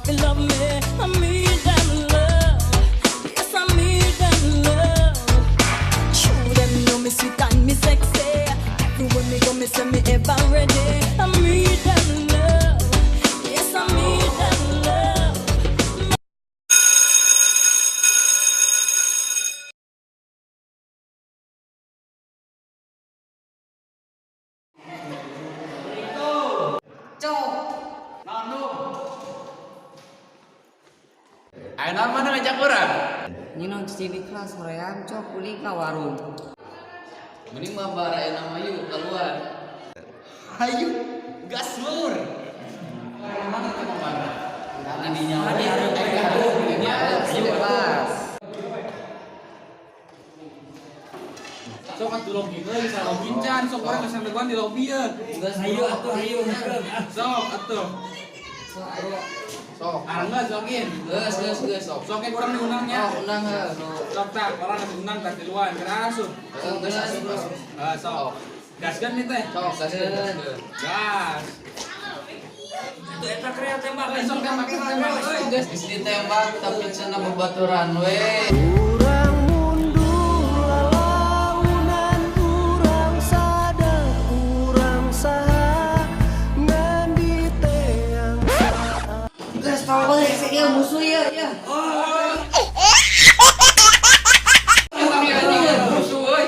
fi love me. I need them love. Yes, I need them love. True, them know me sweet and me sexy. Everywhere me go, me say me ever ready. I need them love. Yes, I need them love. Ayeuna mana ngajak urang? Nyinon cicing di kelas hoream cok ulin ka warung. Mending mabar ayeuna mah yuk keluar. Hayu, gas lur. Mana teh mana? Adinya we. Bebas. Sok atuh login euy, bisa login can, sok urang geus sampean di lobby ye. Hayu atuh hayu. Sok atuh. Sok. Ah geus login. Geus geus geus sok. Sok ge urang diundangnya. Oh, undang heuh. Sok tah, urang geus undang tah tiluan, geura asup. Geus asup asup. Ah sok. Gaskeun nih teh. Sok gaskeun gaskeun. Gas. Tuh eta krea tembak. Eh, sok tembak tembak euy. Geus geus ditembak tapi cenah babaturan we. Urang mundur lalaunan, urang sadar urang saha ngan diteang. Geus tolong saya musuh ya ya. Musuh euy.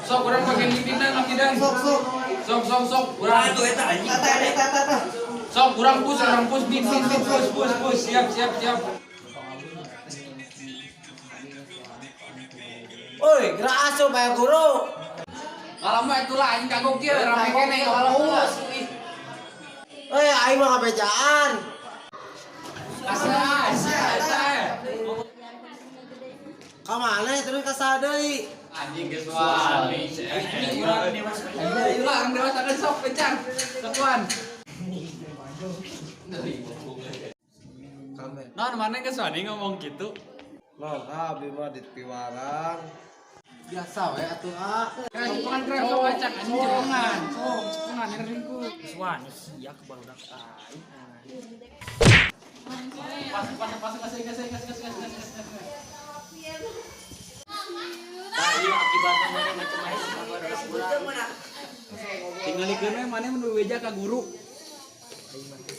Sok urang pake pimpinan lagi dan. Sok sok. Sok sok sok urang. Tuh eta anjing. Tata tata tata. Sok urang push bin bin bin push push push siap siap siap. Oi, gerak asup aya guru. Kalau mah itulah anjing kagok kieu rame keneh Kalau Eh, aing mah ngabejaan. Asa asa eta. Ka mana terus ka saha deui? Anjing geus wani. Ini urang dewasa. Itulah orang dewasa kan sok kencang. Sokuan. Non mana geus wani ngomong gitu? Non, abi mah di piwarang. Biasa we atuh ah. Cepungan keren sok acak anjing cepungan. Sok cepungan yang ringku. Wah, sia ke barudak aing. Pas pas pas gas gas gas gas gas gas gas. Tah ieu akibatna mana macam-macam ka barudak urang. Tinggalikeun we maneh mun bebeja ka guru.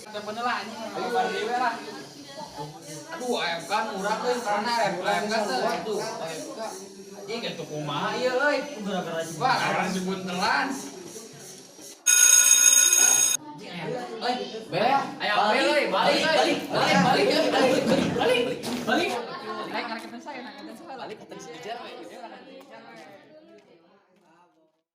Teh bener lah anjing kabar deui we lah. Aduh, AMK nu urang euy karena AMK teh atuh. AMK. Anjing kitu kumaha ieu euy. Gara-gara si Wah, karena sebuntelan. Euy, be, aya be euy, balik balik balik balik balik balik balik. Naik naik saya, naik saya. Balik ke sejajar we.